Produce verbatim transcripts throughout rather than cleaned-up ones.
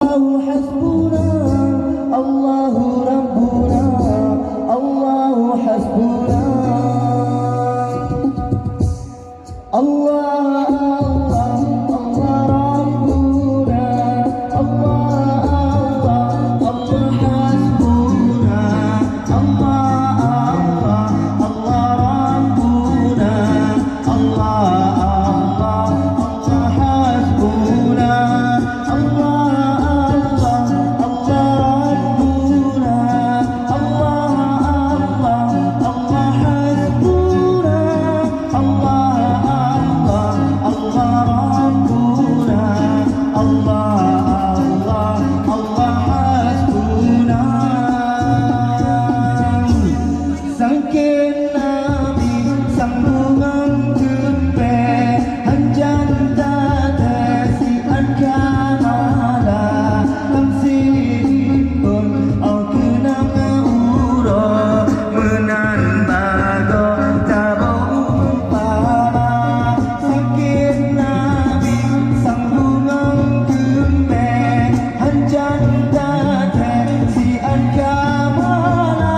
Allahu hasbuna, Allahu rabbuna, Allahu hasbuna. Allah, Allah, Allah rabbuna, Allah, Allah, Allah hasbuna, Allah, Allah, Allah rabbuna, Allah, Allah, Allah hasbuna, Allah, Allah, Allah rabbuna, Allah, Allah, Allah hasbuna. Allah, Allah, Allah rabbuna, Allah, Allah, Allah hasbuna. Sangkén Nabi sang bungöng keumbée, hanjan taté siat kamala, tam sidin pun 'oh keunong uroe. Meunan bagoe saboh umpama, sangkén Nabi sang bungöng keumbée, hanjan taté siat kamala,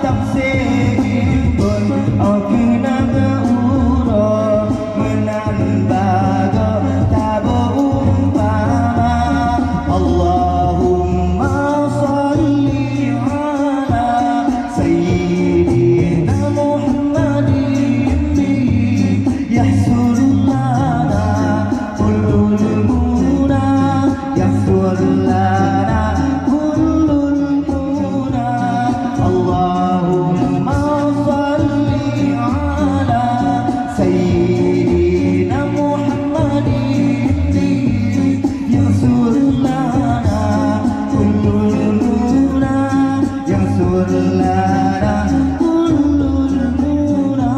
tam sidin pun 'oh keunong uroe. Meunan bagoe saboh umpama, Allahumma shalli 'ala Sayyidina Muhammadin, yahsul lana kullul muna, yahsul lana kullul muna. Allahumma shalli 'ala Sayyidina Muhammadin, yahsul lana kullul muna, yahsul lana kullul muna.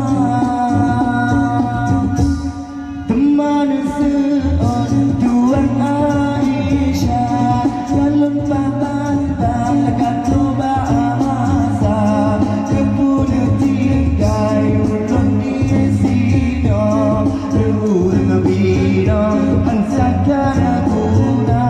Teuma neuseuôt Tuan Aisyah, kalon paban ban ka tuba masa, keupeue neutinggai ulôn disinoe. Ureuëng binoe han sakan guna,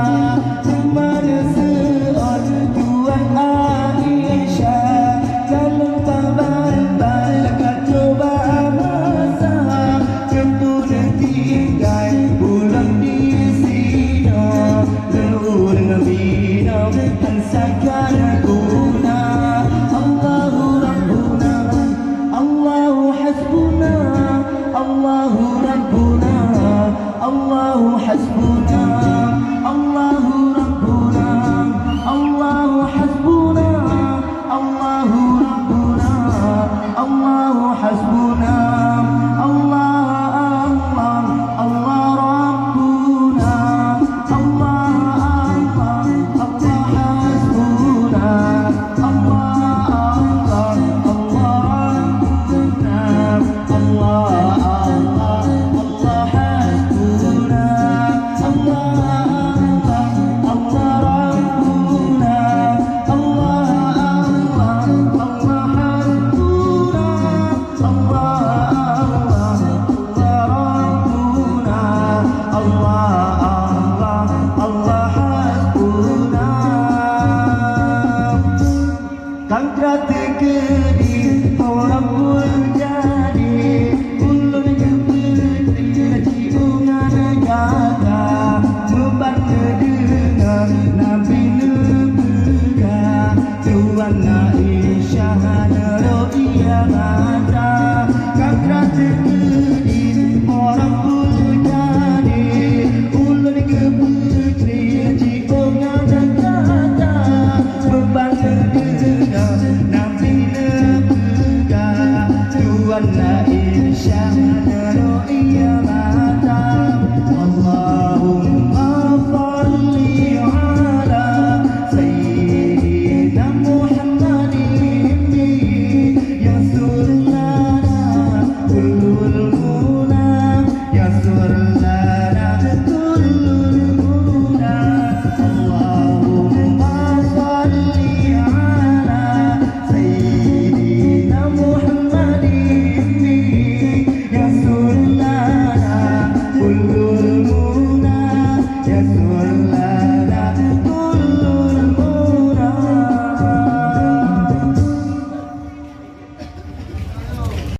teuma neuseuôt Tuan Aisyah, kalon paban ban ka tuba masa, keupeue neutinggai ulôn disinoe. Ureuëng binoe han sakan